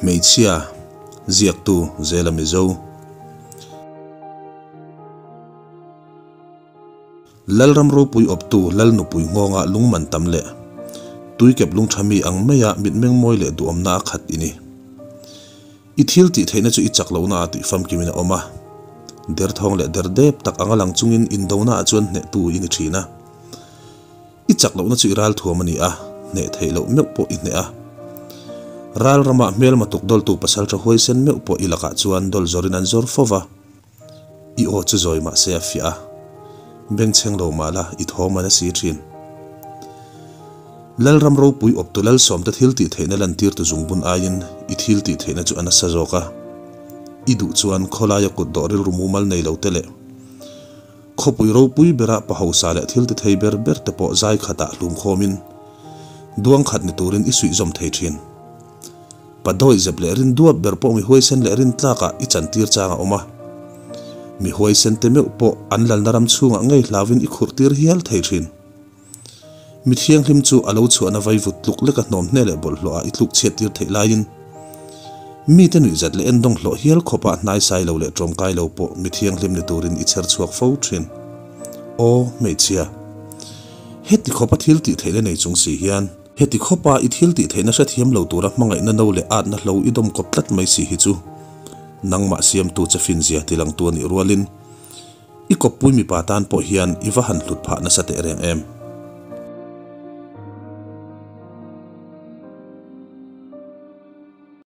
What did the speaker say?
Hmeichhia, Ziaktu, Zela Mizo. Lalram ropui awptu Lal nupui nghawnga lungman tam leh tuikep lungtha mi ang maia mitmeng mawi leh duhawmna a khat i ni. I thil tih theihna chu i chak lohna ah tih famkimin a awm a. Derthawng leh derdep tak anga lang chungin indona ah chuan hnehtu i ni thin a. I chak lohna chu i ral thuam a ni a, hneh theih loh meuh pawh i hneh a. Ral ramah hmelma tuk dawltu pasal tha huaisen meuh pawh i lakah chuan dawl zawrin an zawr fo va. I aw chu zawi mah se a fiah a, bengchheng lo mah la i thawm an a si thin. Lalram ropui awptu Lalsawmte thil tih theihna lantirtu zungbun aiin i thil tih theihna chu a nasa zawk a. I duh chuan khawlaia kutdawh rilru mumal nei lo te leh Khawpui ropui bera pa hausa leh thil ti thei ber ber te pawh zai khatah hlum khawmin duang khat ni turin i suih zawm thei thin. Pa dawi zep leh rin duap ber pawh mi huaisen leh rin tlakah i chantir chang a awm a. Mi huaisen te meuh pawh an lalna ram chhungah ngei hlauvin i khurh tir hial thei thin. Mi thianghlim chu a lo chhuahna vaivut tluk leka hnawm hne leh bawlhhlawhah i tluk chhiat tir theih laiin mite nuihzat leh endawng hlawh hial khawpa hnaisai lo leh tawmkai lo pawh mi thianghlim ni turin i chher chhuak fo thin. Aw, hmeichhia. Heti khawpa thil tih theihna nei chung si hian, heti khawpa i thil tih theihna hrethiam lo tura hmangaihna no leh atna hlo i dawm kawp tlat mai si hi chu nangmah siamtu che finzia tilangtu a nih rualin, I kawppui mipa tan pawh hian i va han hlut phah nasa teh reng em?